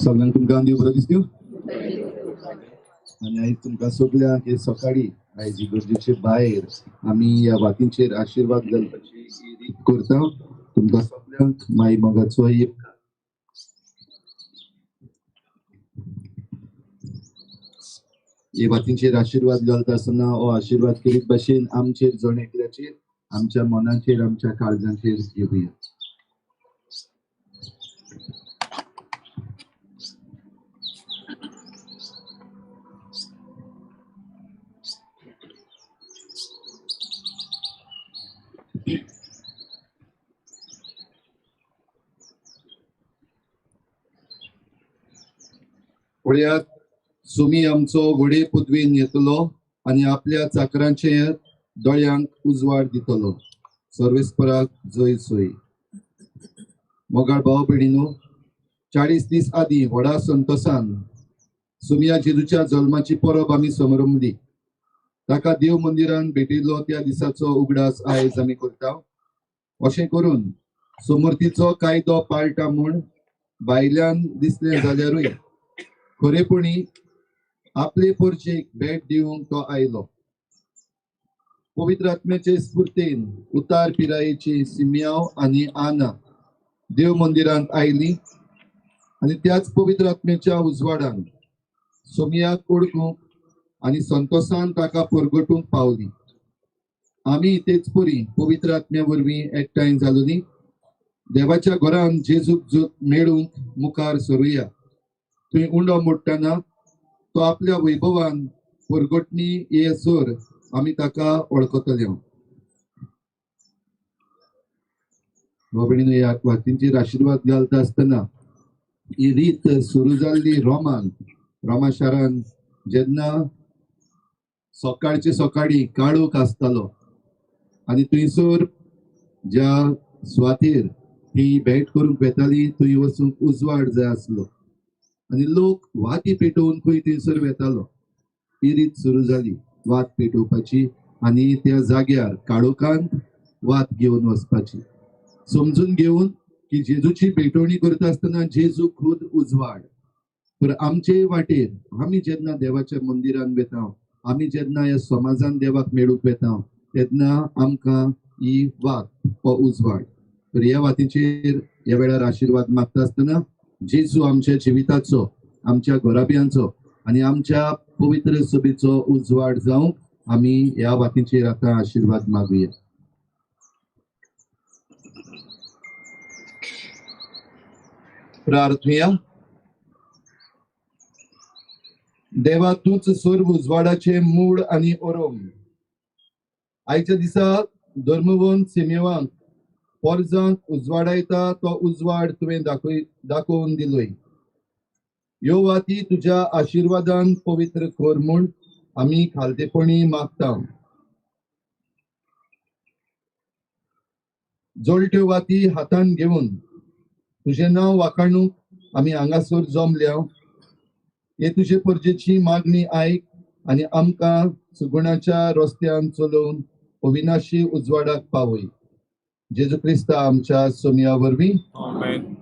सगळ्यांक तुमकां देव बरो दिसता आनी आयज तुमकां सगल्यांक हे सकाळी आयज इगर्जेचे भायर आमी ह्या वातींचेर आशिर्वाद घालपाची ही रीत करता. तुमकां सगल्यांक माई मोगाचो एक हे वातींचेर आशिर्वाद घालता आसतना हो आशिर्वाद करीत भाशेन आमचेर जण एकल्याचेर, आमच्या मनाचेर, आमच्या काळजांचेर घेवया. पळयात, सुमी आमचो व्हडे पदवेन येतलो आनी आपल्या चाकरांचेर दोळ्यांक उजवाड दितलो. सर्वेस्पराक जय सोय. मोगाळ भाव भयणीनो, 40 दीस आदीं व्हडा संतोसान सुमिया जेजूच्या जल्माची परब आमी समरंभली. ताका देव मंदिरान भेटयलो त्या दिसाचो उगडास आयज आमी करता. अशें करून समर्थीचो कायदो पाळटा म्हूण भायल्यान दिसलें जाल्यारूय खरेपणी आपले परचेक भेट दिवंक तो आयलो. पवित्र आत्म्याचे स्फूर्तीन उतार पिरायेची सिमियांव आनी आना देव मंदिरांत आयली आनी त्याच पवित्र आत्म्याच्या उजवाडान सोमियाक ओळखूंक आनी संतोसान ताका परगटूंक पावली. आमी तेच परी पवित्र आत्म्या वरवीं एकठांय जालोली देवाच्या घरान जेजूक मेळूंक मुखार सरुया. थंय उंडो मोडटना तो आपल्या वैभवान परगटणी ये सर आमी ताका वळखतले. भयणीनो, ह्या वातींचेर आशिर्वाद घालता आसतना ही रीत सुरू जाल्ली रोमान, रोमा शारान जेन्ना सकाळचे सकाळी काळोख आसतालो आनी थंयसर ज्या सुवातेर ती भेट करूंक वेताली थंय वचूंक उजवाड जाय आसलो आनी लोक वाती पेटोवन खंय थंयसर वेतालो. ही रीत सुरू जाली वात पेटोवपाची आनी त्या जाग्यार काळोखांत वात घेवन वचपाची, समजून घेवन की जेजूची भेटवणी करता आसतना जेजू खुद उजवाड. तर आमचे वाटेर आमी जेन्ना देवाच्या मंदिरान वेता, आमी जेन्ना ह्या समाजान देवाक मेळूंक वेता तेन्ना आमकां ही वात हो उजवाड. तर ह्या वातीचेर ह्या वेळार आशिर्वाद मागता आसतना जेजू आमच्या जिविताचो, आमच्या घराब्यांचो आनी आमच्या पवित्र सभेचो उजवाड जावंक आमी ह्या वातीचेर आतां आशिर्वाद मागुया. प्रार्थुया. देवा, तूंच सर्व उजवाडाचे मूळ आनी ओरोम. आयच्या दिसा धर्मवंत सिमेवांक पोरजांक उजवाडायता तो उजवाड तुवें दाखोवन दिलोय. ह्यो वाती तुज्या आशिर्वादान पवित्र कर म्हूण आमी खालतेपणी मागता. जळट्यो वाती हातान घेवन तुजें नांव वाखाणूंक आमी हांगासर जमल्या. हे तुजे परजेची मागणी आयक आनी आमकां सुगुणाच्या रस्त्यान चलोवन अविनाशी उजवाडाक पावय. जेजू क्रिस्ता आमच्या सोमया वरवीं. आमेन.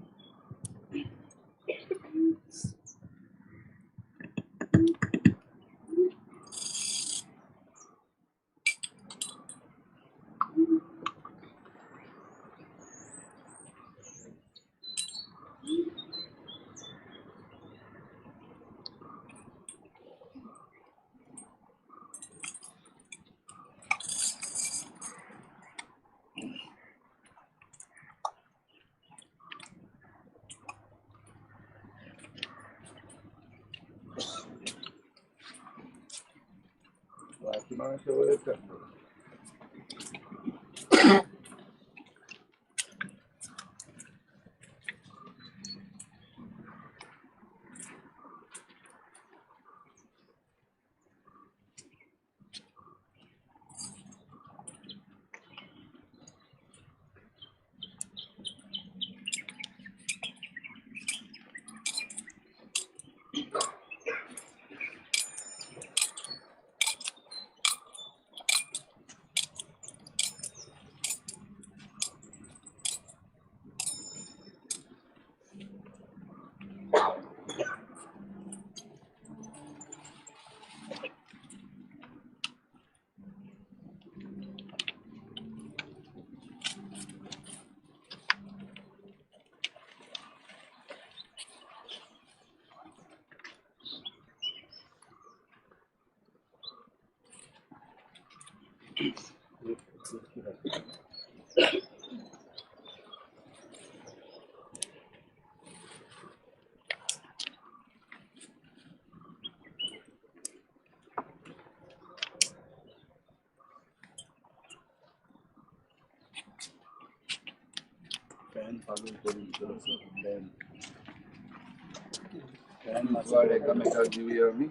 उजवाड एकामेकाक दिवया आमी.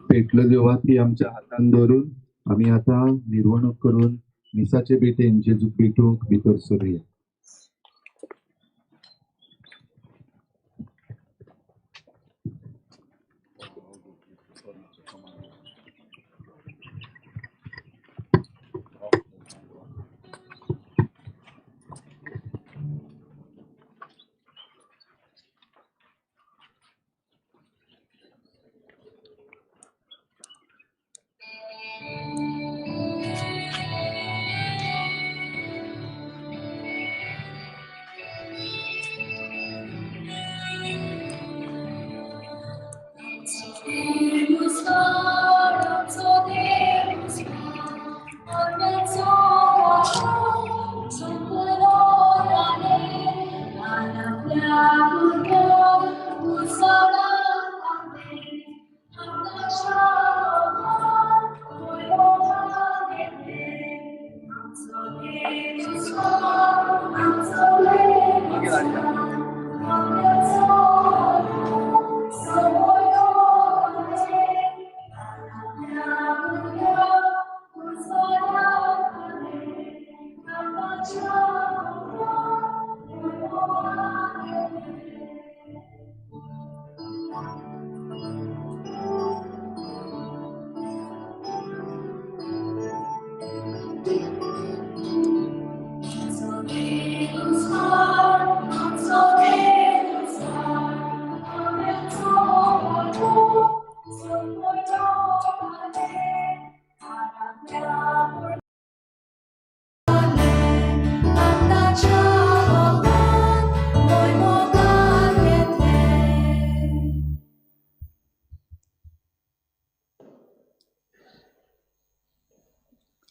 पेटलेल्यो वाती आमच्या हातान धरून आमी आतां मिरवणूक करून मिसाचे भेटेन जेजूक भेटूंक भितर सरुया.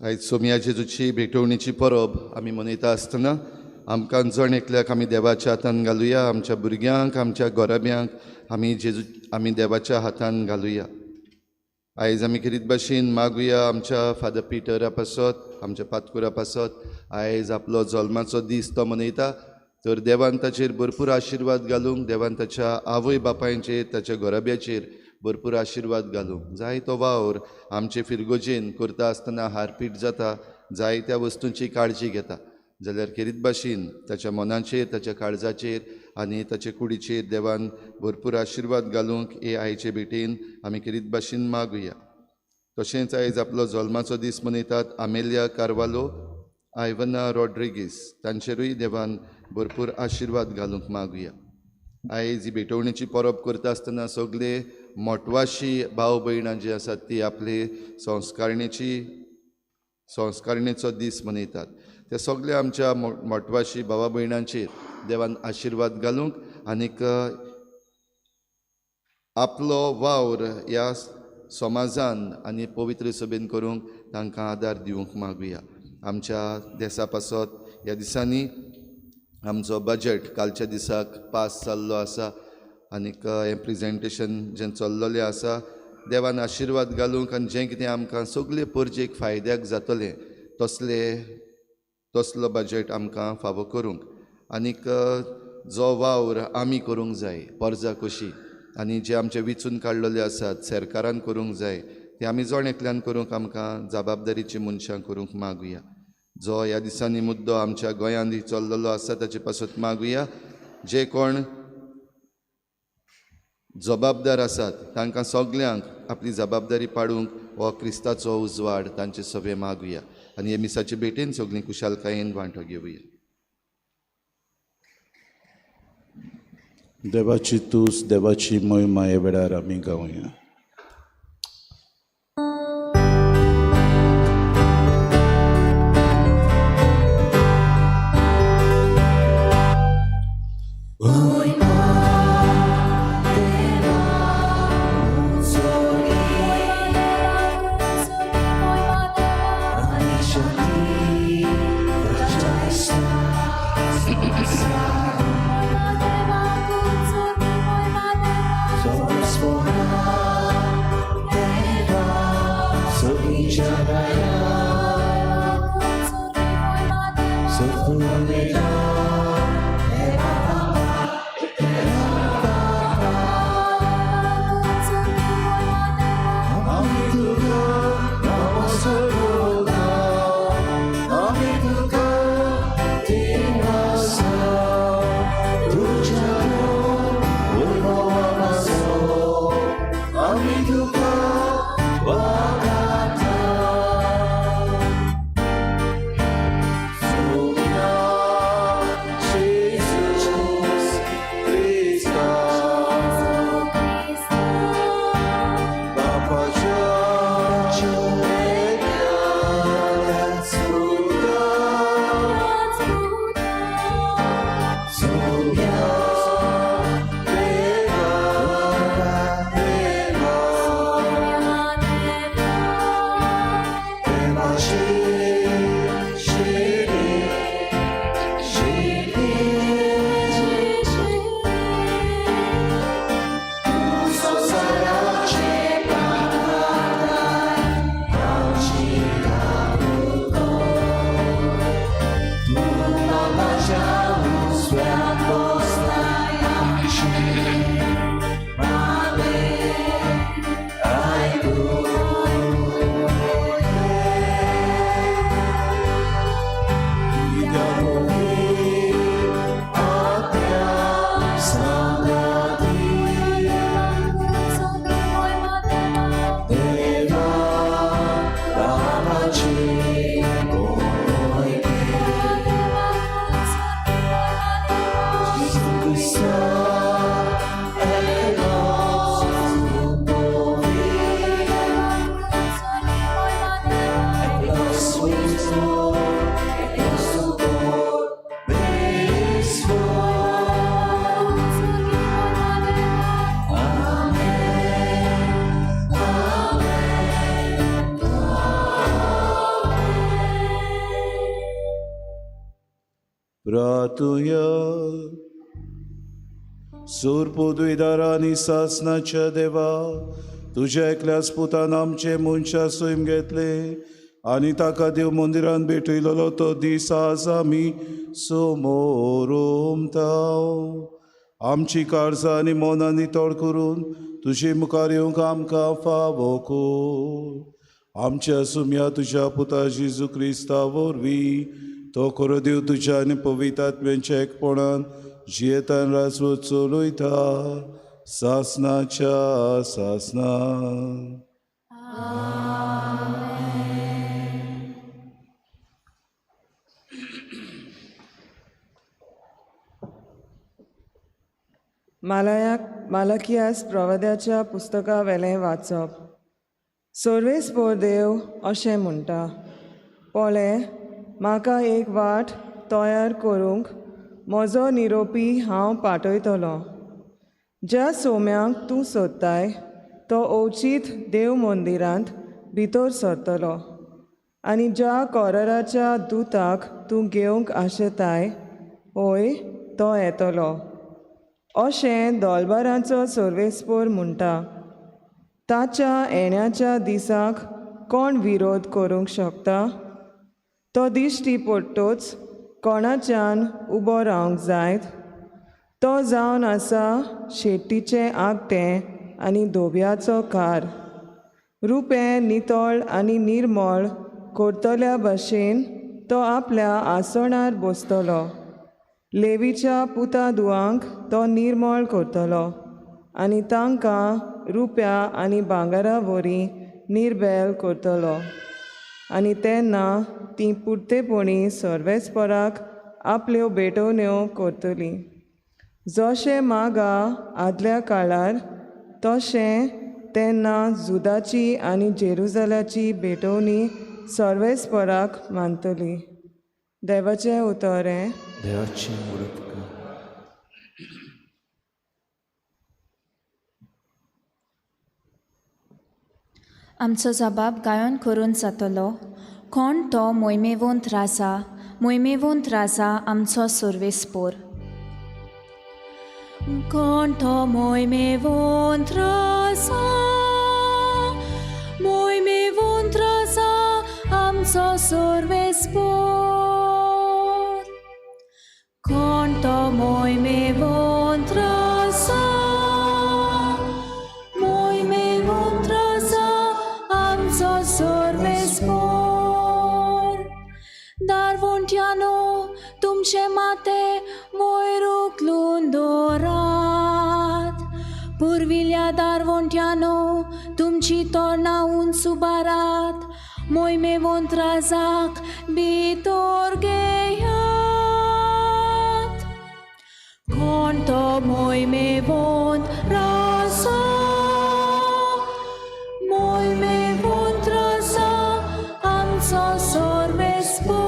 आयज सोमया जेजूची भेटवणीची परब आमी मनयता आसतना आमकां जण एकल्याक आमी देवाच्या हातान घालुया, आमच्या भुरग्यांक, आमच्या गोराब्यांक आमी जेजू आमी देवाच्या हातान घालुया. आयज आमी खेरीत भाशेन मागुया आमच्या फादर पिटरा पासत, आमच्या पातकुरा पासत. आयज आपलो जल्माचो दीस तो मनयता, तर देवान ताचेर भरपूर आशिर्वाद घालूंक, देवान ताच्या आवय बापायचेर, ताच्या घराब्याचेर भरपूर आशिर्वाद घालूंक. जायतो वावर आमचे फिरगोजेन करता आसतना हारपीट जाता, जायत्या वस्तूंची काळजी घेता, जाल्यार खेरीत भाशेन ताच्या मनाचेर, ताच्या काळजाचेर आनी ताचे कुडीचेर देवान भरपूर आशिर्वाद घालूंक हे आयचे भेटेन आमी खेरीत भाशेन मागुया. तशेंच आयज आपलो जल्माचो दीस मनयतात आमेलिया कार्वालो, आयवना रॉड्रिगीस, तांचेरूय देवान भरपूर आशिर्वाद घालूंक मागुया. आयज ही भेटवणीची परब करता आसतना सगळे मोटवाशी भाव भयणां जी आसात ती आपले संस्कारणेचो दीस मनयतात. ते सगळे आमच्या मोटवाशी भावा भयणांचेर देवान आशिर्वाद घालूंक आनीक आपलो वावर ह्या समाजान आनी पवित्र सभेन करूंक तांकां आदार दिवंक मागुया. आमच्या देसा पासत ह्या दिसांनी आमचो बजट कालच्या दिसाक पास जाल्लो आसा आनीक हें प्रेजेंटेशन जें चल्लेलें आसा, देवान आशिर्वाद घालूंक आनी जें कितें आमकां सगळे परजेक फायद्याक जातलें तसलो बजट आमकां फावो करूंक आनीक जो वावर आमी करूंक जाय परजा कशी आनी जे आमचे विचून काडलेले आसात सरकारान करूंक जाय ते आमी जण एकल्यान करूंक आमकां जबाबदारीची मनशां करूंक मागुया. जो ह्या दिसांनी मुद्दो आमच्या गोंयांत चल्लेलो आसा ताचे पासत मागुया. जे कोण जबाबदार आसात तांकां सगल्यांक आपली जबाबदारी पाडूंक हो क्रिस्ताचो उजवाड तांचे सभे मागुया आनी हे मिसाचे भेटेन सगळीं खुशालकायेन वांटो घेवया. देवाची तूस, देवाची महिमा ह्या वेळार आमी गावया. प्रातुया सुरपुद्विदारांनी सासनाच्या देवा, तुज्या एकल्याच पुतान आमचे मनशा सैम घेतले आनी ताका देव मंदिरान भेटयलेलो तो दीस आज आमी समोर ओमताव. आमची काळजां आनी मनां नितळ करून तुजे मुखार येवंक आमकां फावो कर. आमच्या सुम्या तुज्या पुता जेजू क्रिस्ता वरवीं तो खरो देव तुज्या आनी पवित्र आत्म्याच्या एकपणान जियेतान राजवट चलयता सासनाच्या सासना. मालकियास प्रवाद्याच्या पुस्तका वेलें वाचप. सर्वेस्पोर देव अशें म्हणटा, पळय म्हाका एक वाट तयार करूंक म्हजो निरोपी हांव पाठयतलो. ज्या सोम्यांक तूं सोदताय तो अवचीत देव मंदिरांत भितर सरतलो आनी ज्या कोराराच्या दुताक तूं घेवंक आशेताय हय तो येतलो, अशें दोलबारांचो सर्वेस्पोर म्हणटा. ताच्या येण्याच्या दिसाक कोण विरोध करूंक शकता? तो दिश्टी पडटोच कोणाच्यान उबो रावंक जायत? तो जावन आसा शेटीचें आगटें आनी धोब्याचो कार. रुपें नितळ आनी निर्मळ करतल्या भशेन तो आपल्या आसणार बसतलो. लेवीच्या पुता दुवांक तो निर्मळ करतलो आनी तांकां रुप्या आनी भांगरा वरी निर्बेल करतलो आनी तेन्ना तीं पुरतेपणी सर्वेस्पराक आपल्यो भेटवण्यो करतलीं. जशें मागा आदल्या काळार तशें तेन्ना जुदाची आनी जेरुजालाची भेटवणी सर्वेस्पराक मानतली. देवाचें उतर हें. देवाचें उडपकार. आमचो जबाब गायन करून जातलो. कोण तो मोहिमेवंत राजा, मोहिमेवंत राजा आमचो सर्वेस्पोर. कोण तो मोहिमेवंत राजा, मोहिमेवंत राजा आमचो सर्वेस्पोर. कोण तो मोहिमेवंत राजा, मोहिमेवंत राजा आमचो सर्वेस्पोर. दारवंट्यानो तुमचे माते वयर उखलून दवरात. पुर्विल्ल्या दारवंट्यानो तुमची तोरणां उंच उबारात. मोहिमेवंत राजाक भितर घेयात. कोण तो मोहिमेवंत राजा, मोहिमेवंत राजा आमचो सर्वेस्पोर.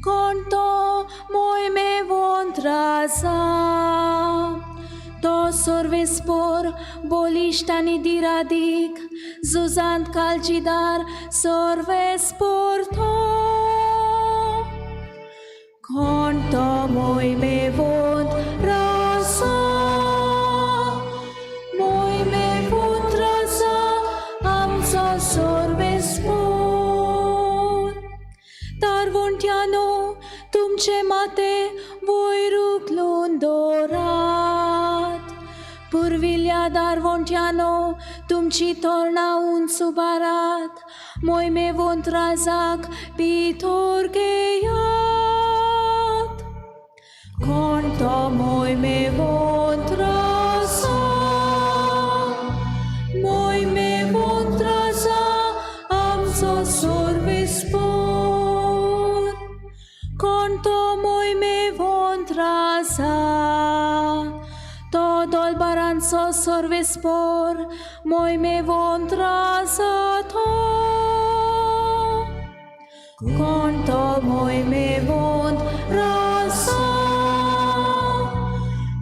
कोण तो मोहिमेवंत राजा, तो सर्वेस्पोर बलिश्ट आनी दिरादीक, झुजांत काळजीदार सर्वेस्पोर तो. कोण तो मोहिमेवंत राजा, मोहिमेवंत राजा आमचो सर्वेस्पोर. दारवंट्यानो तुमचे माते वयर उखलून दवरात. पुर्विल्ल्या दारवंट्यानो तुमची तोरणां उंच उबारात. मोहिमेवंत राजाक भितर घेयात. कोण तो मोहिमेवंत राजा, मोहिमेवंत राजा आमचो सर्वेस्पोर. कोण तो मोहिमेवंत राजा, तो दोलबारांचो सर्वेस्पोर, मोहिमेवंत राजा तो. कोण तो मोहिमेवंत राजा,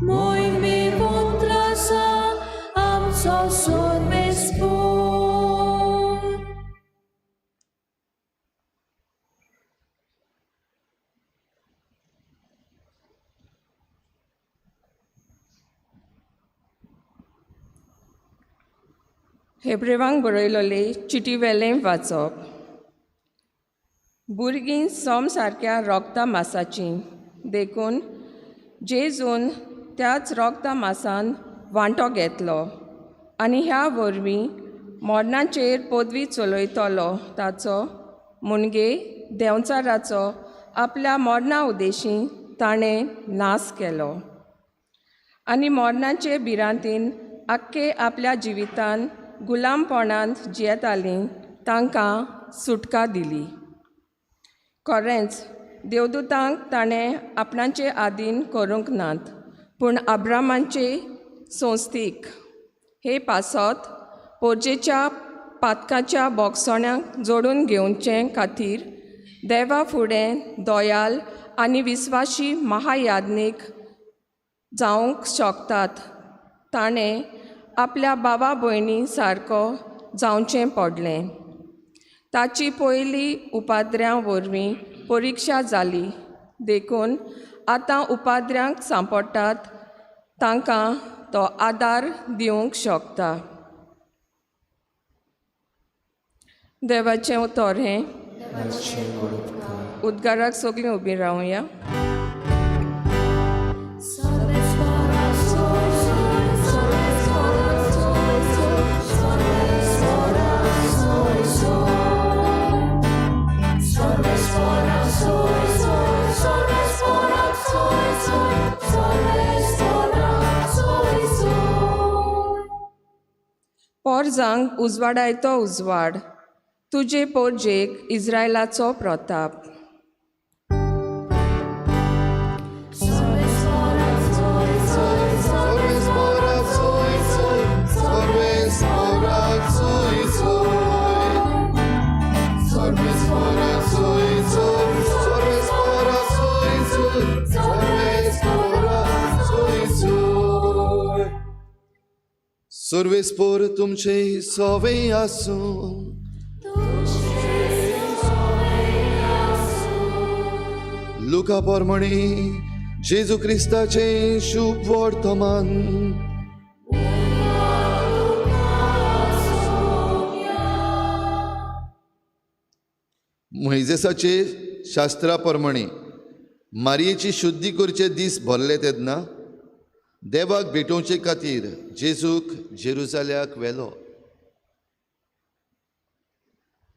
मोहिमेवंत राजा आमचो सर्वेस्पोर. हेब्रेवांक बरयलोले चिटी वेलें वाचप. भुरगीं सोम सारक्या रोगता मासाचीं, देखून जेजून त्याच रोगता मासान वांटो घेतलो आनी ह्या वरवीं मरणाचेर पदवी चलयतलो ताचो मुणगे देंवचाराचो आपल्या मरणा उद्देशी ताणें नाश केलो आनी मरणाचे भिरांतीन आख्खे आपल्या जिवितान गुलामपणांत जियेतालीं तांकां सुटका दिली. खरेंच देवदूतांक ताणें आपणाचे आदीन करूंक नात, पूण अब्रामांचे संस्थीक हे पासत पोरजेच्या पातकाच्या बोगसोण्यांक जोडून घेवचे खातीर देवा फुडें दयाल आनी विस्वाशी महायाज्ञीक जावंक शकतात. ताणें आपल्या बाबा भयणी सारको जावचें पडलें. ताची पयली उपाद्र्यां वरवीं परिक्षा जाली, देखून आतां उपाद्र्यांक सांपडटात तांकां तो आदार दिवंक शकता. देवाचें उतर हें. उद्गाराक सगळीं उबीं रावया. पोरजांक उजवाडायतो उजवाड, तुजे पोरजेक इस्रायलाचो प्रताप. सर्वेस्पोर तुमचे सवे आसूं. लुका प्रमाणे जेजू क्रिस्ताचें शुभ वर्तमान. मोयजेसाचे शास्त्रा प्रमाणे मारयेची शुद्धी करचे दीस भरले तेन्ना देवाक भेटोवचे खातीर जेजूक जेरुजाल्याक व्हेलो.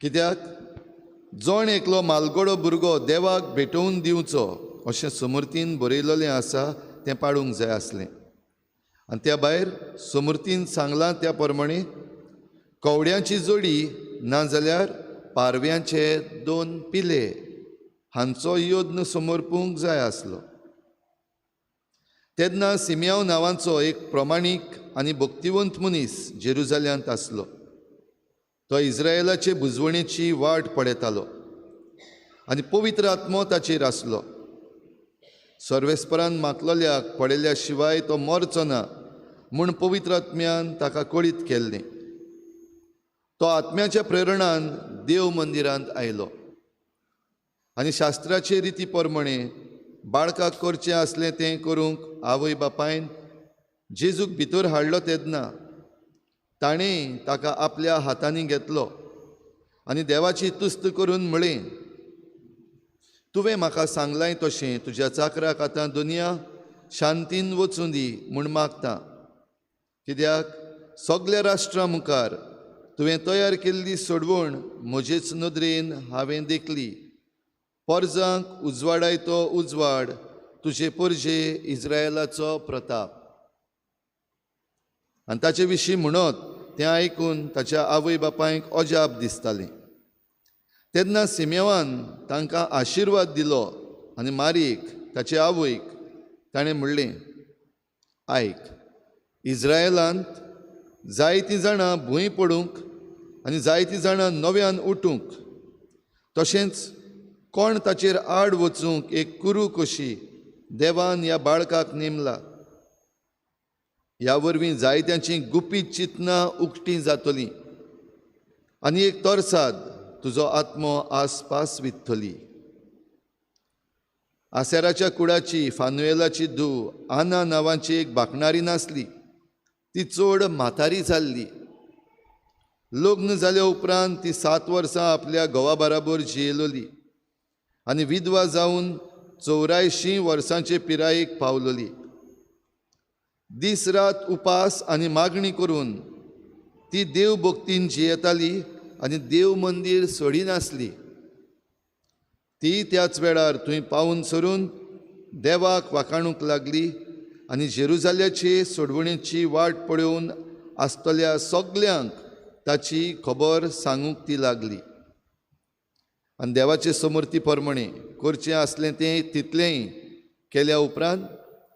कित्याक जण एकलो मालगडो भुरगो देवाक भेटोवन दिवचो अशें समर्थीन बरयलेलें आसा तें पाडूंक जाय आसलें. आनी त्या भायर समर्थीन सांगलां त्या प्रमाणे कवड्यांची जोडी नाजाल्यार पारव्यांचे दोन पिले हांचो यत्न समर्पूंक जाय आसलो. तेन्ना सिमियांव नांवाचो एक प्रमाणीक आनी भक्तिवंत मनीस जेरुजाल्यांत आसलो. तो इस्रायलाचे बुजवणेची वाट पळयतालो आनी पवित्र आत्मो ताचेर आसलो. सर्वेस्परान मागलोल्याक पळयल्या शिवाय तो मरचो ना म्हूण पवित्र आत्म्यान ताका कळीत केल्लें. तो आत्म्याच्या प्रेरणान देव मंदिरांत आयलो आनी शास्त्राचे रिती प्रमाणे बाळकाक करचें आसलें तें करूंक आवय बापायन जेजूक भितर हाडलो. तेन्ना ताणें ताका आपल्या हातांनी घेतलो आनी देवाची तुस्त करून म्हळें, तुवें म्हाका सांगलाय तशें तुज्या चाकराक आतां दुनिया शांतीन वचूं दी म्हूण मागता. कित्याक सगल्या राष्ट्रां मुखार तुवें तयार केल्ली सोडवण म्हजेच नदरेन हांवें देखली. पोरजांक उजवाडायतो उजवाड तुजे पोरजे इस्रायलाचो प्रताप. आनी ताचे विशीं म्हणत तें आयकून ताच्या आवय बापायक अजाप दिसतालें. तेन्ना सिमेवान तांकां आशिर्वाद दिलो आनी मारयेक ताचे आवयक ताणें म्हणलें, आयक, इस्रायलांत जायतीं जाणां भूंय पडूंक आनी जायतीं जाणां नव्यान उठूंक, तशेंच कोण ताचेर आड वचूंक एक कुरू कशी देवान ह्या बाळकाक नेमला. ह्या वरवीं जायत्यांची गुपीत चिंतनां उक्तीं जातलीं आनी एक तरसाद तुजो आत्मो आसपास वित्तली. आसेराच्या कुडाची फानुएलाची धूव आना नांवाची एक बाकणारी नासली. ती चड म्हातारी जाल्ली. लग्न जाल्या उपरांत ती 7 वर्सां आपल्या घोवा बराबर जियेलोली आनी विधवा जावन 84 वर्सांचे पिरायेक पावलोली. दीस रात उपास आनी मागणी करून ती देव भक्तीन जियेताली आनी देव मंदीर सोडिनासली. ती त्याच वेळार थंय पावून सरून देवाक वाखाणूंक लागली आनी जेरुजाल्याचे सोडवणेची वाट पळोवन आसतल्या सगल्यांक ताची खबर सांगूंक ती लागली. आनी देवाचे समर्थी प्रमाणे करचें आसलें तें तितलेंय केल्या उपरांत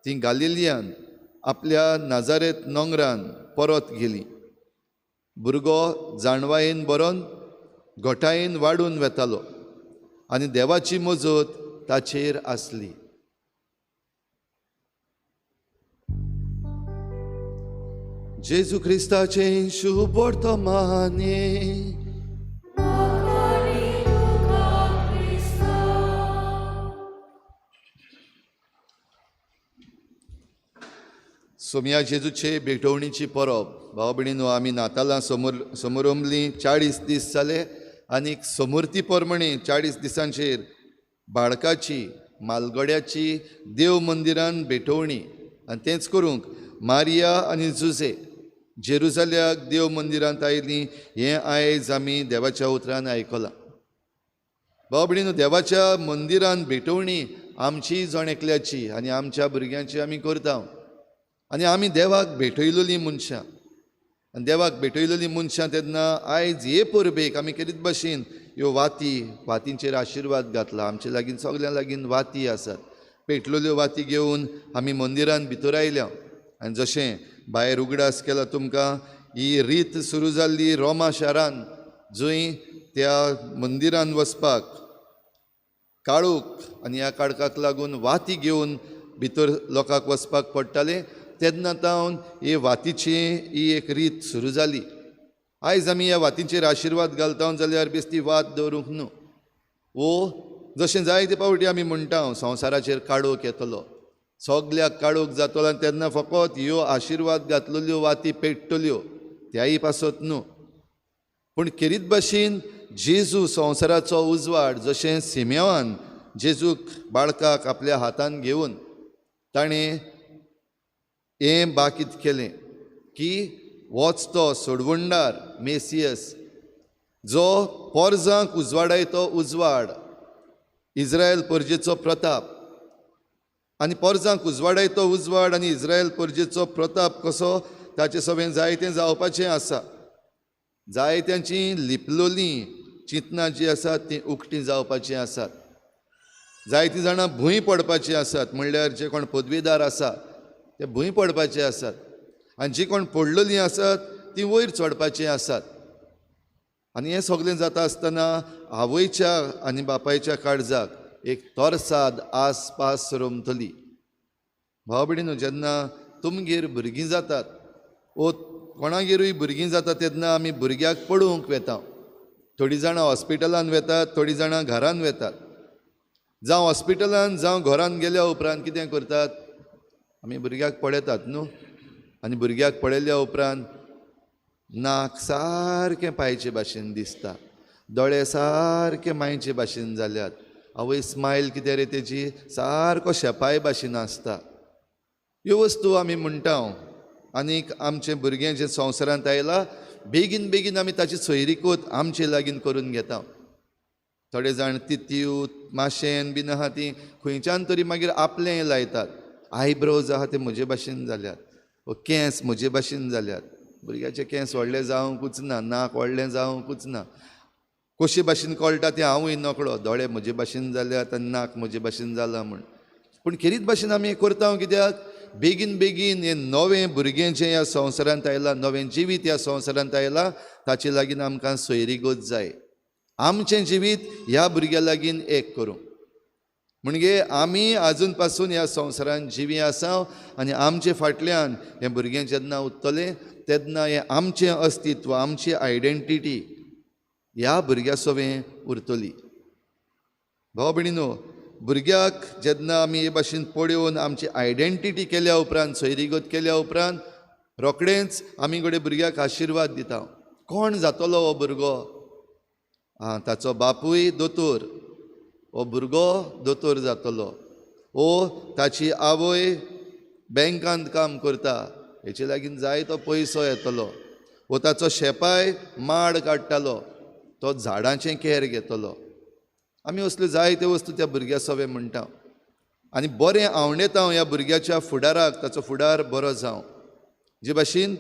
ती गालिलियान आपल्या नाजारेत नोंगरान परत गेली. भुरगो जाणवायेन बरोवन घटायेन वाडून वेतालो आनी देवाची मजत ताचेर आसली. जेजू क्रिस्ताचें शुभ वर्तमान. सोमया जेजूचे भेटवणीची परब. भाव भयणीनो, आमी नातालां समोरंबली 40 दीस जाले आनी समर्थी प्रमाणे 40 दिसांचेर बाळकाची मालगड्याची देव मंदिरान भेटवणी आनी तेंच करूंक मारिया आनी जुजे जेरुजाल्याक देव मंदिरांत आयलीं हें आयज आमी देवाच्या उतरान आयकलां. भाव भयणीनो, देवाच्या मंदिरान भेटवणी आमची जण एकल्याची आनी आमच्या भुरग्यांची आमी करता आनी आमी देवाक भेटयलोलीं मनशां आनी देवाक भेटयलोलीं मनशां तेन्ना आयज हे परबेक आमी केरीत भाशेन ह्यो वाती वातींचेर आशिर्वाद घातला. आमचे लागीं सगल्यां लागीं वाती आसात. पेटलेल्यो वाती घेवन आमी मंदिरान भितर आयल्या आनी जशें भायर उगडास केला तुमकां ही रीत सुरू जाल्ली रोमा शारान जंय त्या मंदिरान वचपाक काळोख आनी ह्या काळखाक लागून वाती घेवन भितर लोकांक वचपाक पडटालें. तेन्ना तावन ही वातीची ही एक रीत सुरू जाली. आयज आमी ह्या वातींचेर आशिर्वाद घालता जाल्यार बेस्ती वात दवरूंक न्हू. वो जशें जायते पावटी आमी म्हणटा संवसाराचेर काळोख येतलो, सगल्याक काळोख जातलो आनी तेन्ना फकत ह्यो आशिर्वाद घातलेल्यो वाती पेट्टल्यो, त्याय पासत न्हू. पूण खेरीत भाशेन जेजू संवसाराचो उजवाड, जशें सिमेवान जेजूक बाळकाक आपल्या हातान घेवन ताणें हें बाकीत केलें की वच तो सोडवणदार मेसियस जो पोरजांक उजवाडायतो उजवाड, इस्रायल परजेचो प्रताप. आनी पोरजांक उजवाडायतो उजवाड आनी इस्रायल परजेचो प्रताप कसो ताचे सवें जायतें जावपाचें आसा. जायत्यांची लिपलोलीं चिंतनां जीं आसात तीं उक्तीं जावपाचीं आसात. जायतीं जाणां भूंय पडपाचीं आसात, म्हणल्यार जे कोण पदवीदार आसा ते भूंय पडपाचे आसात आनी जी कोण पडलेलीं आसात तीं वयर चडपाचीं आसात. आनी हें सगळें जाता आसतना आवयच्या आनी बापायच्या काळजाक एक तरसाद आसपास रोमतली. भाव भयणीनो, जेन्ना तुमगेर भुरगीं जातात वो कोणागेरूय भुरगीं जातात तेन्ना आमी भुरग्याक पळोवंक वेता. थोडीं जाणां हॉस्पिटलान वेतात, थोडीं जाणां घरान वेतात. जावं हॉस्पिटलान जावं घरान गेल्या उपरांत कितें करतात, आमी भुरग्याक पळयतात न्हू. आनी भुरग्याक पळयल्या उपरांत नाक सारकें पायचे भाशेन दिसता, दोळे सारके मायचे भाशेन जाल्यात, आवय स्मायल कितें रे तेजी सारको शेपाय भाशेन आसता. ह्यो वस्तू आमी म्हणटा आनीक आमचें भुरगें जें संवसारांत आयलां बेगीन बेगीन आमी ताची सोयरीकूत आमचे लागीं करून घेता. थोडे जाण तित्यूत माशेन बीन आहा ती खंयच्यान तरी मागीर आपलें लायतात. आयब्रोज आहा ते म्हजे भाशेन जाल्यात, वो केंस म्हजे भाशेन जाल्यात. भुरग्याचे केंस व्हडले जावंकूच ना, नाक व्हडलें जावंकूच ना, कशे भाशेन कळटा तें हांवूय नकळो. दोळे म्हजे भाशेन जाल्यात आनी नाक म्हजे भाशेन जालां म्हूण. पूण खेरीत भाशेन आमी करता कित्याक, बेगीन बेगीन हें नवें भुरगें जें ह्या संवसारांत आयलां, नवें जिवीत ह्या संवसारांत आयलां, ताचे लागीं आमकां सोयरीगत जाय. आमचें जिवीत ह्या भुरग्या लागीं एक करूं म्हणजे आमी आजून पासून ह्या संवसारांत जिवी आसा आनी आमचे फाटल्यान हें भुरगें जेन्ना उरतलें तेन्ना हें आमचें अस्तित्व, आमची आयडेंटिटी ह्या भुरग्या सवें उरतली. भाव भयणीनो, भुरग्याक जेन्ना आमी हे भाशेन पळोवन आमची आयडेंटिटी केल्या उपरांत, सोयरीगत केल्या उपरांत रोखडेंच आमी घडये भुरग्याक आशिर्वाद दिता. कोण जातलो हो भुरगो? आं, ताचो बापूय दोतोर, हो भुरगो दोतोर जातलो. ओ ताची आवय बँकांत काम करता, हेचे लागीं जाय तो पयसो येतलो. वो ताचो शेपाय माड काडटालो, तो झाडांचें केर घेतलो. आमी असल्यो जायत्यो वस्तू त्या भुरग्या सवे म्हणटा आनी बरें आवडेता ह्या भुरग्याच्या फुडाराक, ताचो फुडार बरो जावं. जे भाशेन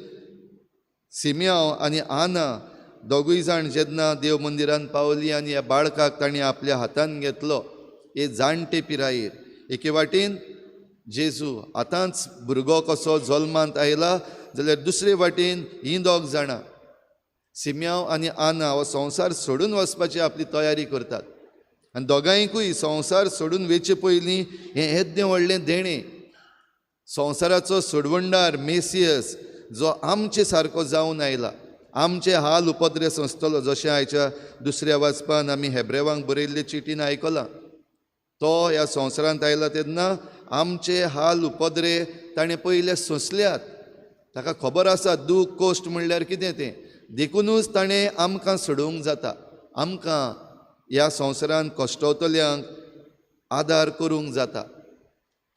सिमियांव आनी आना दोगूय जाण जेन्ना देव मंदिरान पावली आनी ह्या बाळकाक तांणी आपल्या हातान घेतलो, हे जाणटे पिरायेर एके वाटेन जेजू आतांच भुरगो कसो जल्मांत आयला, जाल्यार दुसरे वाटेन हीं दोग जाणां सिमियांव आनी आना हो संवसार सोडून वचपाची आपली तयारी करतात. आनी दोगांयकूय संवसार सोडून वेचे पयलीं हें येद्दें व्हडलें देणें, संवसाराचो सोडवणदार मेसियस जो आमचे सारको जावन आयला, आमचे हाल उपद्रे सोंसतलो, जशें आयच्या दुसऱ्या वाचपान आमी हेब्रेवांक बरयल्ले चिटीन आयकलां. तो ह्या संवसारांत आयला तेन्ना आमचे हाल उपद्रे ताणें पयले सोंसल्यात, ताका खबर आसा दूख कोश्ट म्हणल्यार कितें तें. देखुनूच ताणें आमकां सोडोवंक जाता, आमकां ह्या संवसारांत कश्टवतल्यांक आदार करूंक जाता.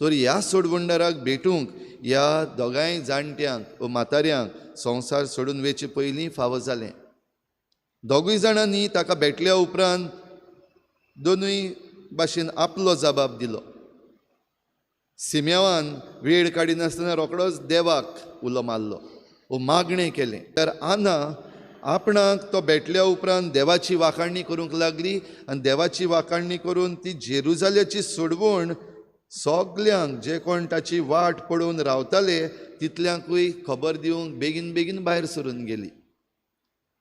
तर ह्या सोडवणदाराक भेटूंक ह्या दोगांय जाणट्यांक व म्हाताऱ्यांक संवसार सोडून वेचे पयलीं फावो जालें. दोगूय जाणांनी ताका भेटल्या उपरांत दोनूय भाशेन आपलो जबाब दिलो. सिम्यावान वेळ काडिनासतना रोखडोच देवाक उलो मारलो वो मागणें केलें. तर आना आपणाक तो भेटल्या उपरांत देवाची वाखाणणी करूंक लागली आनी देवाची वाखाणणी करून ती जेरुजाल्याची सोडवण सगल्यांक जे कोण ताची वाट पळोवन रावताले तितल्यांकूय खबर दिवंक बेगीन बेगीन भायर सरून गेली.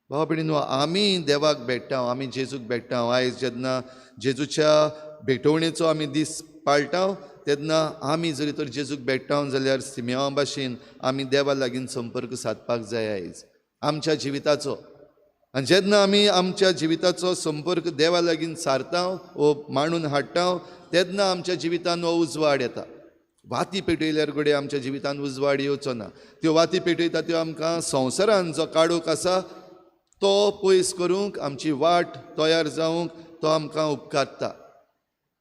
भाव भयणीनो, आमी देवाक भेट्टा, आमी जेजूक भेट्टा. आयज जेन्ना जेजूच्या भेटवणेचो आमी दीस पाळटा तेन्ना आमी जरी तर जेजूक भेट्टावन जाल्यार सिमेवा भाशेन आमी देवा लागीं संपर्क सादपाक जाय आयज आमच्या जिविताचो. आनी जेन्ना आमी आमच्या जिविताचो संपर्क देवा लागीं सारता वो मांडून हाडटा तेन्ना आमच्या जिवितान हो उजवाड येता. वाती पेटयल्यार घडये आमच्या जिवितान उजवाड येवचो ना. त्यो वाती पेटयता त्यो आमकां संवसारान जो काळोख आसा तो पयस करूंक, आमची वाट तयार जावंक तो आमकां उपकारता.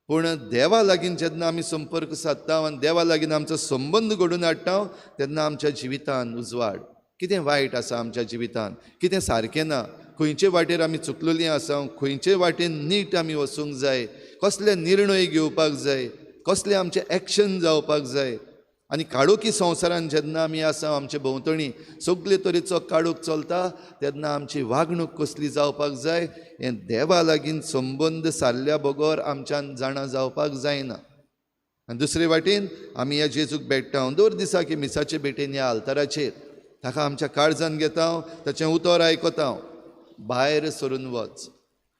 पूण देवा लागीं जेन्ना आमी संपर्क सादता आनी देवा लागीं आमचो संबंद घडोवन हाडटा तेन्ना आमच्या जिवितान उजवाड. कितें वायट आसा आमच्या जिवितान, कितें सारकें ना, खंयचे वाटेर आमी चुकलेलीं आसा, खंयचे वाटेन नीट आमी वचूंक जाय, कसले निर्णय घेवपाक जाय, कसले आमचे एक्शन जावपाक जाय. आनी काळोखी संवसारान जेन्ना आमी आसा, आमचे भोंवतणी सगळे तरेचो काळोख चलता तेन्ना आमची वागणूक कसली जावपाक जाय हें देवा लागीं संबंद सारल्या बगर आमच्यान जाणा जावपाक जायना. आनी दुसरे वाटेन आमी ह्या जेजूक भेट्टा दर दिसा की मिसाचे भेटेन ह्या आल्ताराचेर ताका आमच्या काळजान घेता, ताचें उतर आयकता, भायर सरून वच.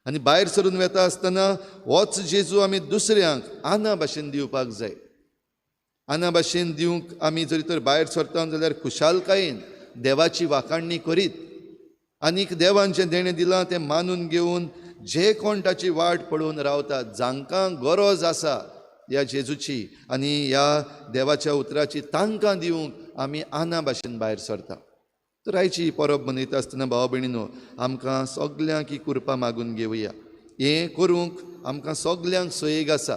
आनी भायर सरून वता आसतना होच जेजू आमी दुसऱ्यांक आना भाशेन दिवपाक जाय. आना भाशेन दिवंक आमी जरी तर भायर सरता जाल्यार खुशालकायेन देवाची वाखाणणी करीत आनीक देवान जें देणें दिलां तें मानून घेवन जे कोण ताची वाट पळोवन रावतात, जांकां गरज आसा ह्या जेजूची आनी ह्या देवाच्या उतराची, तांकां दिवंक आमी आना भाशेन भायर सरता. तर आयची ही परब मनयता आसतना भाव भयणीनो आमकां सगल्यांक ही कृपा मागून घेवया. हें करूंक आमकां सगल्यांक सोयेग आसा.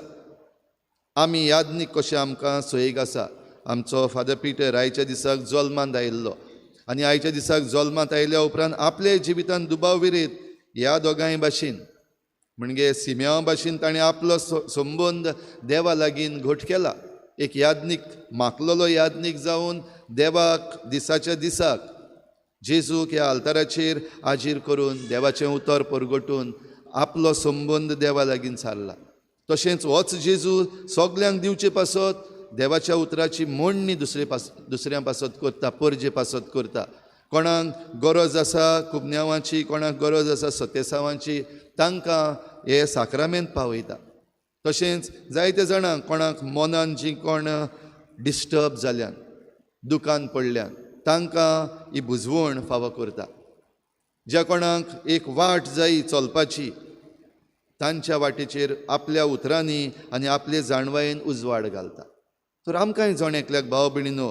आमी यादनीक कशें आमकां सोयेग आसा. आमचो फादर पिटर आयच्या दिसाक जल्मांत आयिल्लो आनी आयच्या दिसाक जल्मांत आयल्या उपरांत आपले जिवितान दुबाव विरयत ह्या दोगांय भाशेन म्हणजे सिम्यावा भाशेन ताणें आपलो संबंद देवा लागीं घट केला. एक यादनीक, माकलेलो यादनीक जावन देवाक दिसाच्या दिसाक जेजूक ह्या आल्ताराचेर आजीर करून देवाचें उतर परगटून आपलो संबंद देवा लागीं सारला. तशेंच होच जेजू सगल्यांक दिवचे पासत देवाच्या उतराची मोडणी दुसऱ्यां पासत करता, परजे पासत करता. कोणाक गरज आसा कुबन्यावांची, कोणाक गरज आसा सतेसावांची, तांकां हे साक्रामेंत पावयता. तशेंच जायते जाणांक कोणाक मनान जी कोण डिस्टर्ब जाल्यान, दुकान पडल्यान, तांकां ही बुजवण फावो करता. ज्या कोणाक एक वाट जाय चलपाची तांच्या वाटेचेर आपल्या उतरांनी आनी आपले जाणवायेन उजवाड घालता. तर आमकांय जण एकल्याक भाव भयणीनो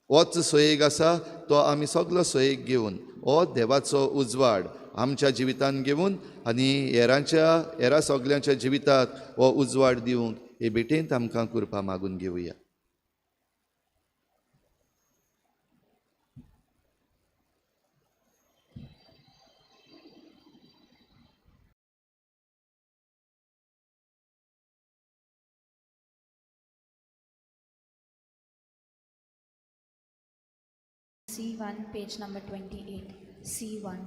होच सोयेग आसा तो आमी सगलो सोयेग घेवन हो देवाचो उजवाड आमच्या जिवितान घेवन आनी हेरा सगल्यांच्या जिवितात हो उजवाड दिवंक हे भेटेंत आमकां कृपा मागून घेवया. C1, page number 28. C1.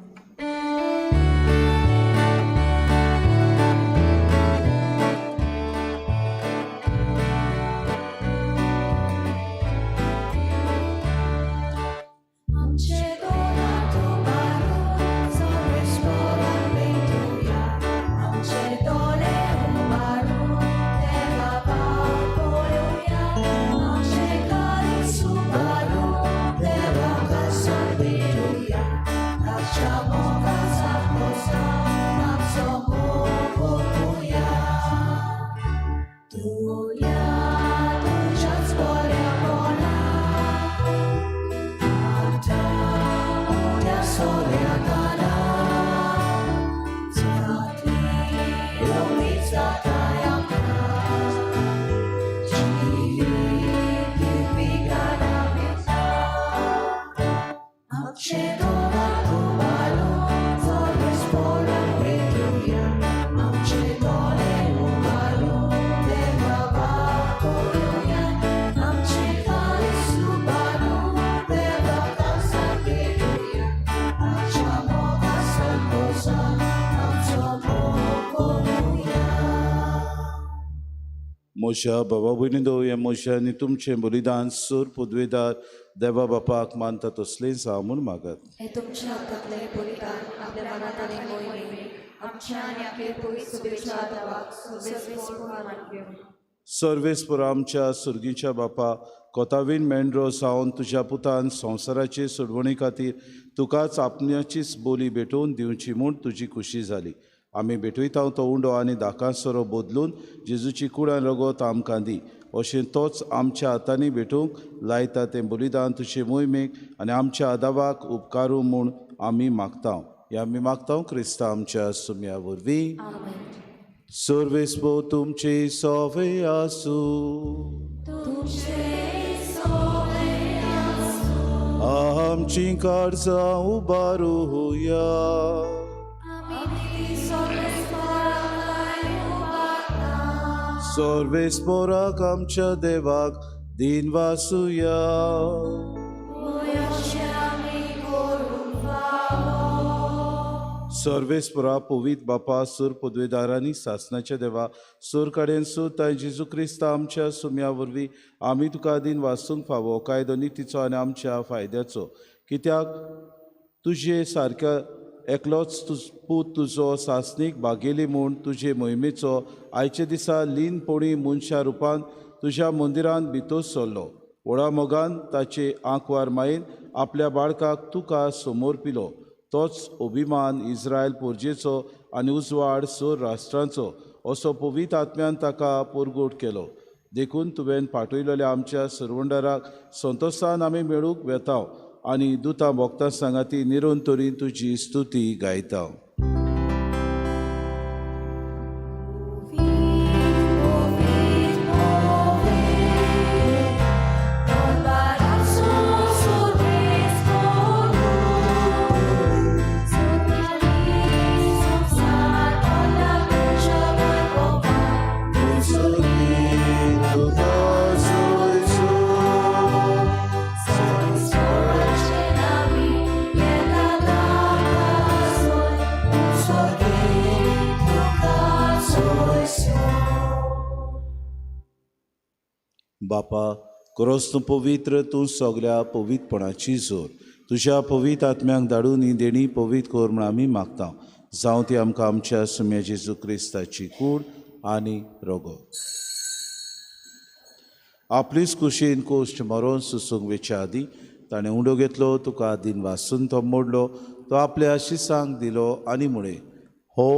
मोशा बाबा भयणी दो हे मोशा आनी तुमचें बलिदान सूर पदवेदार देवा बापाक मानता तसलेंच हांव म्हूण मागत. हे तुमच्या हातांतलें बलिदान आपल्या मनात आनी मोहिमे आमच्या आनी आपले पयस शुभेच्छा देवाक सर्वेस्पोर मानप्यो. सर्वेस्पर आमच्या सुर्गीच्या बापा, कोतावीन मेंढरो जावन तुज्या पुतान संवसाराचे सोडवणी खातीर तुकाच आपणाचीच बोली भेटोवन दिवची म्हूण तुजी खुशी जाली. आमी भेटयता तो उंडो आनी दाकासरो बदलून जेजूची कुडान रगत आमकां दी, अशें तोच आमच्या हातांनी भेटूंक लायता तें बलिदान तुजे मोहिमेक आनी आमच्या आदावाक उपकारूं म्हूण आमी मागता. हे आमी मागता क्रिस्ता आमच्या सुम्या वरवीं. सर्वेस्पर तुमचे सोवे आसूं. आमची काळजां उबारुया. सर्वेस्पराक आमच्या देवाक दिन वासुया. सर्वेस्परा पवित बापा, सूर पदवेदारांनी सासनाच्या देवा, सूर कडेन सूर तांय जेजू क्रिस्ता आमच्या सुम्या वरवीं आमी तुका दिन वासूंक फावो कायदो नितीचो आनी आमच्या फायद्याचो. कित्याक तुजे सारक्या एकलोच तुज पूत तुजो सासणीक भागेली म्हूण तुजे मोहिमेचो आयच्या दिसा लीनपणी मनशा रुपान तुज्या मंदिरांत भितर सरलो. व्हडा मोगान ताचे आंकवार मायेन आपल्या बाळकाक तुका समोर पिलो. तोच अभिमान इस्रायल पोरजेचो आनी उजवाड सोर राष्ट्रांचो असो पवित्र आत्म्यान ताका परगोट केलो. देखून तुवें पाठयलेल्या आमच्या सरवंडाराक संतोशान आमी मेळूंक वेता आनी दुतां भोगता सांगाती निरंतरी तुजी स्तुती गायता. बापा, क्रोस तूं पवित्र, तूं सगल्या पवित्रपणाची जोर. तुज्या पवित्र आत्म्यांक धाडून ही देणी पवित्र कर म्हूण आमी मागता. जावं ती आमकां आमच्या सुम्या जेजू क्रिस्ताची कूड आनी रगत. आपलीच कुशीन कोश्ट मरोन सुसूंक वेच्या आदीं ताणें उंडो घेतलो, तुका दिन वासून तो मोडलो, तो आपल्या शिसांक दिलो आनी म्हळें, हो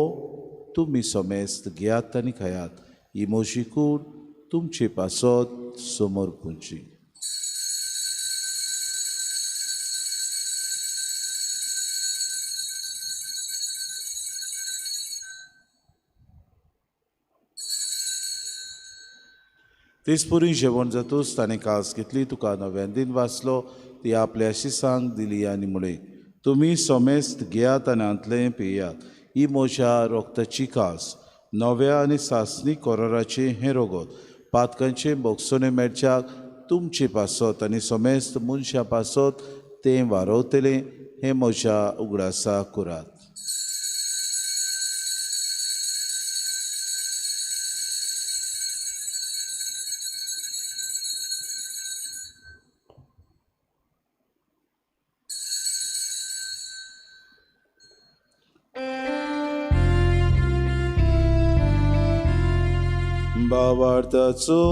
तुमी समेस्त घेयात आनी खायात, ही म्हजी कूड तुमचे पासत समोर पुंची. तेचपुरी जेवण जातूच ताणें कास घेतली, तुका नव्यान दिन वाचलो, ती आपल्या शिसांक दिली आनी म्हळें, तुमी समेस्त घेयात आनी हांतलें पियात, ही म्हज्या रोगताची कास, नव्या आनी सासणी कोराराचें हें रगत, पातकांचे भोगसणे मेळच्याक तुमचे पासत आनी समेस्त मनशां पासत तें वारवतलें, हें म्हज्या उगडासा करात. भावार्थाचो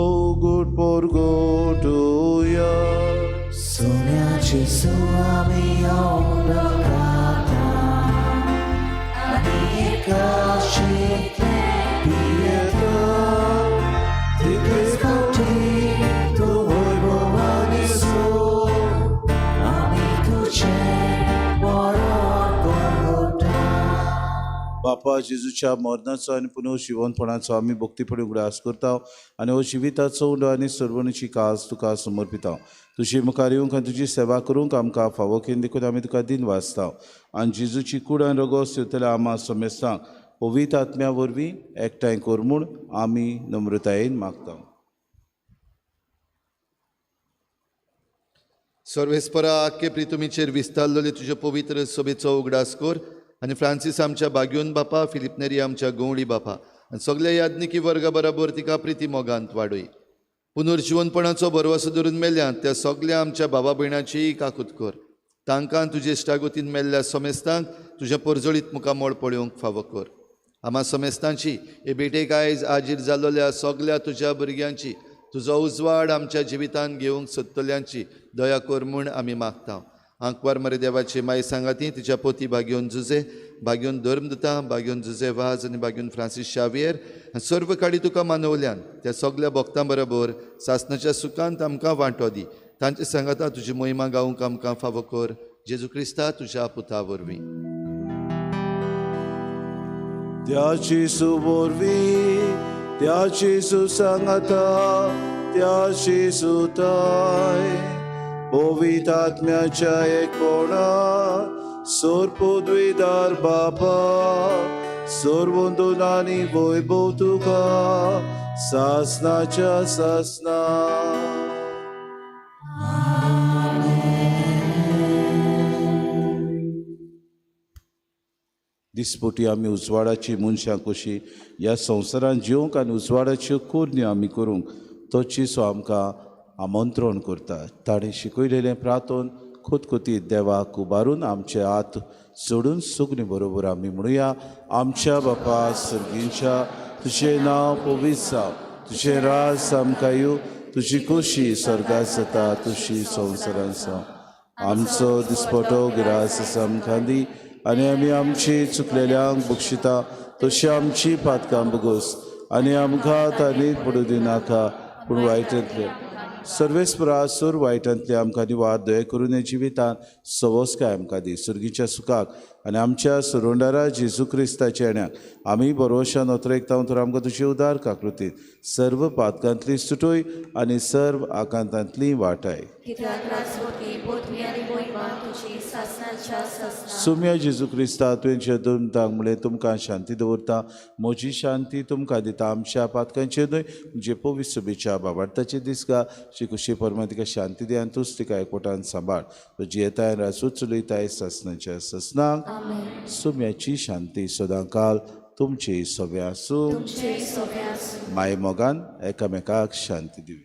गुड पोरगोटुया. सोन्याचे सुवामी ओंडकाता आनी एकाशींतलें पियेता, तितलेच फावटी तूं वैभव आनी सूख आमी तुजें मरण परगटा. बापा, जेजूच्या मरणाचो आनी पुनर्जिवनपणाचो आमी भक्तीपणी उगडास करता आनी हो जिविताचो उंडो आनी सर्वणीची कास तुका समर्पिता. तुजे मुखार येवंक आनी तुजी सेवा करूंक आमकां फावो केली देखून आमी तुका दिन वाचता आनी जेजूची कूड आनी रगत सेवतल्या आमा समेस्तांक पवित्र आत्म्या वरवीं एकठांय कर म्हूण आमी नम्रतायेन मागता. सर्वेस्परा, आख्खे प्रितुमीचेर विस्तारलेले तुजे पवित्र सभेचो उगडास कर आनी फ्रांसीस आमच्या बाग्योन बापा, फिलिप नेरी आमच्या गवळी बापा आनी सगल्या याज्ञिकी वर्गा बराबर तिका प्रिती मोगांत वाडय. पुनर्जिवनपणाचो भरवसो धरून मेल्यांत त्या सगल्या आमच्या बाबा भयणाचीय काकूत कर. तांकां तुजे इश्टागतीन मेल्ल्या समेस्तांक तुज्या परजळीत मुखामळ पळोवंक फावो कर. आमा समेस्तांची हे भेटेक आयज आजीर जालोल्या सगल्या तुज्या भुरग्यांची तुजो उजवाड आमच्या जिवितांत घेवंक सोदतल्यांची दया कर म्हूण आमी मागता. आंकवार मरे देवाची माय सांगाती तिच्या पोती भाग्योन जुजे, भाग्योन धर्मदुता, भाग्योन जुजे वाज आनी भाग्योन फ्रांसीस शावियर सर्व काडी तुका मानवल्यान त्या सगल्या भक्तां बरोबर सासणाच्या सुखांत आमकां वांटो दी. तांचे सांगाता तुजी मोहिमा गावंक आमकां फावो कर. जेजू क्रिस्ता तुज्या पुता वरवीं. त्या जेजू वरवीं, त्या जेजू सांगाता, त्या जेजूताय पवित्र आत्म्याच्या एकपणान सोरपुद्विदार बापा सर्वंदुनानी वैभव तुका सासनाच्या सासना. दिसपटी आमी उजवाडाची मनशां कशी ह्या संवसारांत जिवंक आनी उजवाडाच्यो कोरण्यो आमी करूंक तो चिसो आमकां आमंत्रण करता. ताणें शिकयलेलें प्रातोन खुतखुतीत देवाक उबारून आमचे हात सोडून सुगणी बरोबर आमी म्हणुया. आमच्या बापा सर्गींच्या, तुजें नांव पवित्र जावं, तुजें राज आमकां येवं, तुजी खोशी स्वर्गांत जाता तशी संवसारांत जावं. आमचो दिसपटो गिरास आमकां दी आनी आमी आमची चुकलेल्यांक बक्षिता तशी आमची पातकां बगोस आनी आमकां ताणीत पडूं दिनाका पूण वायटांतले सर्वेस्परा सूर वायटांतले आमकां निवार दया करून जिवितांत सवस्काय आमकां दी. सुर्गीच्या सुखाक आनी आमच्या सुरुंडारा जेजू क्रिस्ताच्या येण्याक आमी बरोवशान अतरेकता तर आमकां तुजी उदार काकृतीत सर्व पातकांतली सुटोय आनी सर्व आकांतांतली वाटाय. सुम्या जेजू क्रिस्ता तुवें दोनतांक म्हणलें तुमकां शांती दवरता, म्हजी शांती तुमकां दिता, आमच्या पातकांचेर न्हय म्हणजे पवित्र सुबेच्या बाबार्थाचे दिसगा शिकुशी परमा तिका शांती दी आनी तूच तिका एकवटान सांबाळ. तो जियेताय राजूच चलयताय सासनाच्या ससनाक. सुम्याची शांती सदांकाल तुमची सोबे आसूं. माय मोगान एकामेकाक शांती दिवी.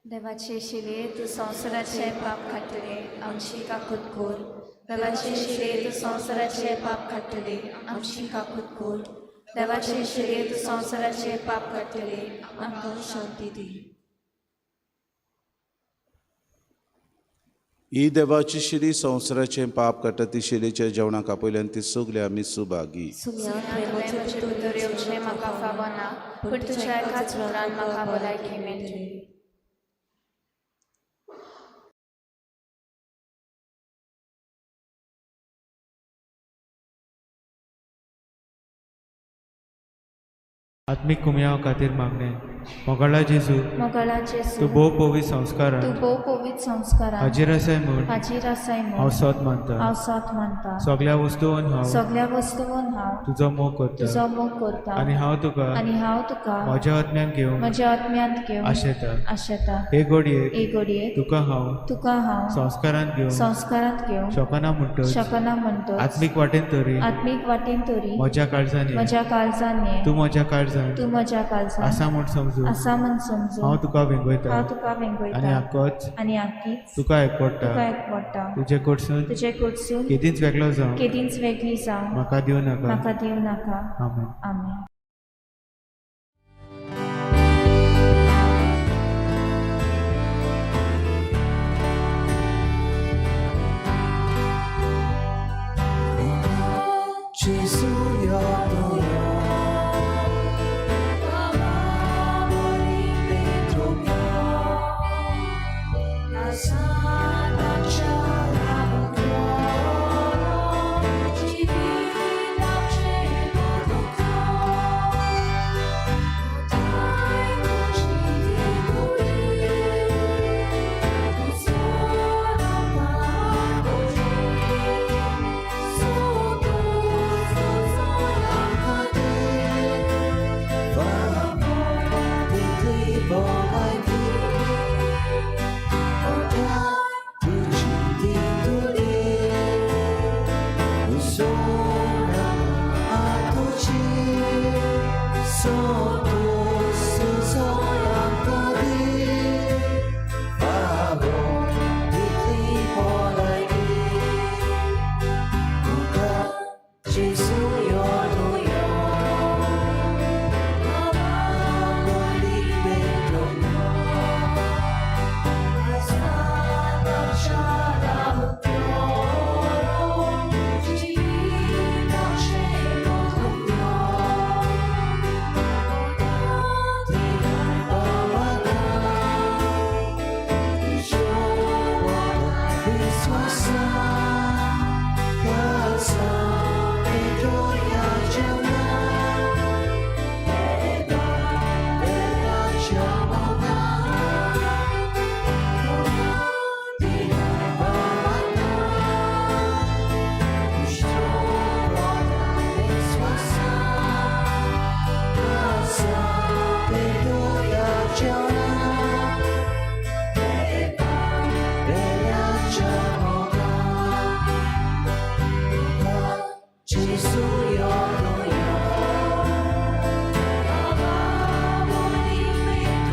देवाचे शिले तूं संवसाराचे पाप काडटले आमची काकूत कर. देवाचे शिले तूं संवसाराचे पाप काडटले आमची काकूत कर. देवाचे शिले तूं संवसाराचे पाप काडटले आमकां शांती दी. ही देवाची शिली संवसाराचें पाप काडटा ती शिलेच्या जेवणाक आपयल्यान ती सगळे आमी सुभागी. म्हाका फावना पूण तुज्या एकाच उतरान म्हाका भलायकी मेळटली. आत्मीक कुमयाव खातीर मागणें. मोगाळा जेजू, मोगाळा जेजू, तूं भोव पवित्र संस्कारान, तूं भोव पवित्र संस्कारान हाजीर आसाय म्हूण, हाजीर आसाय म्हूण हांव सत मानता, हांव सत मानता. सगल्या वस्तून हांव, सगल्या वस्तून हांव तुजो मोग करता, तुजो मोग करता आनी हांव तुका, आनी हांव तुका म्हज्या आत्म्यान घेवन, म्हज्या आत्म्यांत घेवन आशेता, आशेता. हे घडयेक, हे घडयेक तुका हांव, तुका हांव संस्कारांत घेवन, संस्कारांत घेवन शकना म्हणटच, शकना म्हणटच आत्मीक वाटेन तरी, आत्मीक वाटेन तरी म्हज्या काळजान, म्हज्या काळजान तूं म्हज्या काळजान, तूं म्हज्या काळजान आसा म्हूण समजून, आसा म्हूण समजून हांव तुका वेंगयता, हांव तुका वेंगयता आनी आकोच, आनी आकीच तुका एकवटा, तुका एकवटा. तुजे कडसून, तुजे कडसून केदींच वेगळो जावं, केदींच वेगळी जावं म्हाका दिवं नाका, म्हाका दिवं नाका. आमेन. आमेन. Solo जेजू यो यो बाबा मोहिमेंत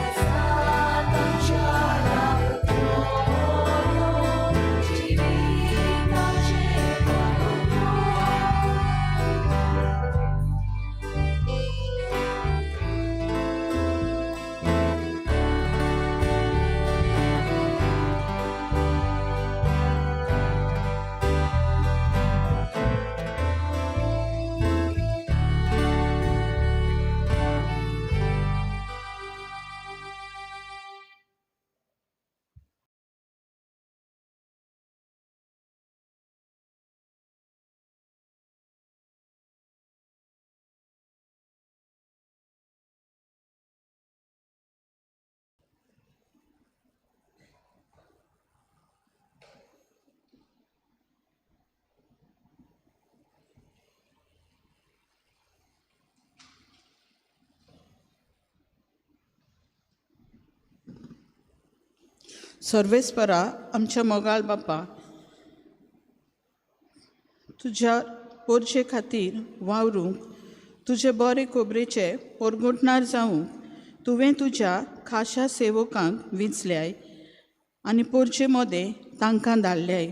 आसात आमच्या राबत्यो जिविताचें पवित्रो. सर्वेस्परा आमच्या मोगाळ बापा, तुज्या पोरशे खातीर वावरूंक, तुजे बरे खोबरेचे पोरगुटणार जावंक तुवें तुज्या खाशा सेवकांक विंचल्याय आनी पोरचे मोदें तांकां धाडल्याय.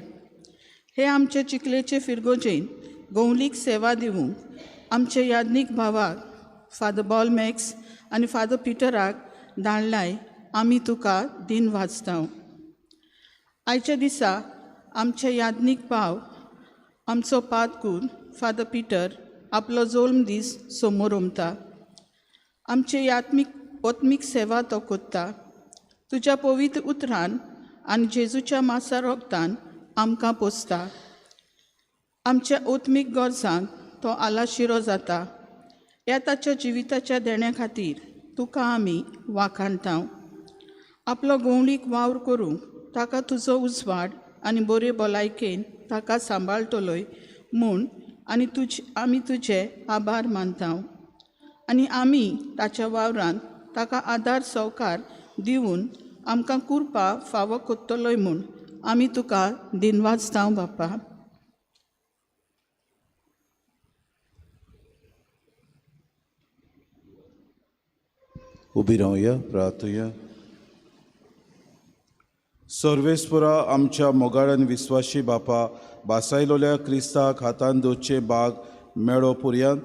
हे आमचे चिखलेचे फिरगोजेन गोवलीक सेवा दिवंक आमचे याज्ञीक भावाक फादर बॉलमॅक्स आनी फादर पिटराक धाडलाय. आमी तुका दिन वाचता. आयच्या दिसा आमचे याज्ञीक भाव आमचो पादकूर फादर पिटर आपलो जोल्म दीस समोर ओमता. आमचे यात्मीक ओत्मीक सेवा तो कोत्ता. तुज्या पवित्र उतरान आनी जेजूच्या मासा रोगतान आमकां पोसता. आमच्या ओत्मीक गरजांक तो आलाशिरो जाता. ह्या ताच्या जिविताच्या देण्या खातीर तुका आमी वाखाणता. आपलो गोवणीक वावर करूंक ताका तुजो उजवाड आनी बरे भलायकेन ताका सांबाळटलोय म्हूण आनी तुज आमी तुजे आभार मानता आनी आमी ताच्या वावरांत ताका आदार सवकार दिवन आमकां कुरपा फावो कोत्तलोय म्हूण आमी तुका दिनवाजता बापा. उबी रावया, प्रार्थुया. सर्वेस्परा आमच्या मोगाळ आनी विस्वाशी बापा, बासायलोल्या क्रिस्ताक हातान दवरचे बाग मेळो पुरयान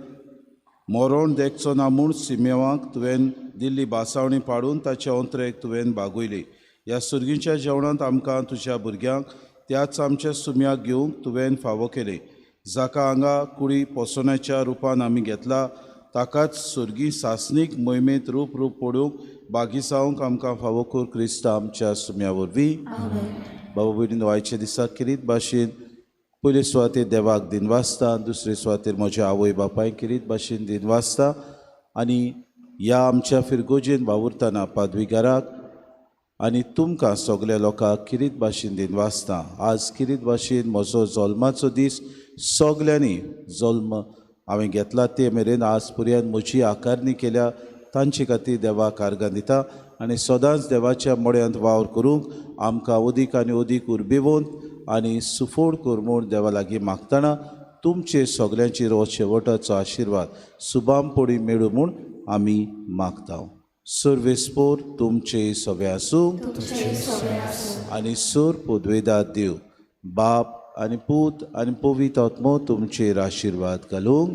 मोरोण देखचो ना म्हूण सिमेवांक तुवें दिल्ली बासावणी पाडून ताचे ओंत्रेक तुवें बागयली. ह्या सुर्गीच्या जेवणांत आमकां तुज्या भुरग्यांक त्याच आमच्या सुम्याक घेवंक तुवें फावो केलें. जाका हांगा कुडी पोसवण्याच्या रुपान आमी घेतला ताकाच सुर्गी सासणीक मोहिमेंत रूप रूप पडूंक बागी जावंक आमकां फावो कर क्रिस्ता आमच्या सुम्या वरवीं. बाबा भयणीन आयच्या दिसा किरीत भाशेन पयले सुवातेर देवाक दिनवासता, दुसरे सुवातेर म्हज्या आवय बापायक किरीत भाशेन दिनवासता आनी ह्या आमच्या फिरगोजेन वावुरतना पादविगाराक आनी तुमकां सगल्या लोकांक किरीत भाशेन दिनवासता. आज किरीत भाशेन म्हजो जल्माचो दीस, सगल्यांनी जल्म हांवें घेतला ते मेरेन आज पुर्यान म्हजी आकारणी केल्या तांचे खातीर देवाक आर्गां दिता आनी सदांच देवाच्या मड्यांत वावर करूंक आमकां अदीक आनी अदीक उर्बेवंत आनी सुफोड कर म्हूण देवा लागीं मागतना तुमचे सगल्यांचेर हो शेवटाचो आशिर्वाद सुबामपणी मेळूं म्हूण आमी मागता. सर्वेस्पोर तुमचे सगळे आसूं आनी सोर पुदवेदाद देव बाप आनी पूत आनी पवित्र आत्मो तुमचेर आशिर्वाद घालूंक.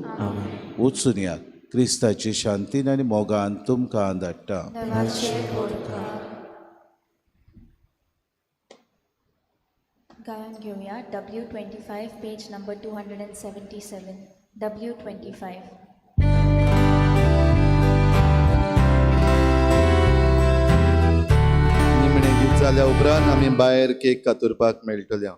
वचून यात, क्रिस्ताची शांतीन आनी मोगान तुमकां धाडटा. गायन घेवया W25 page number 277 W25. निमणें गीत जाल्या उपरांत आमी भायर केक कातुरपाक मेळटल्या.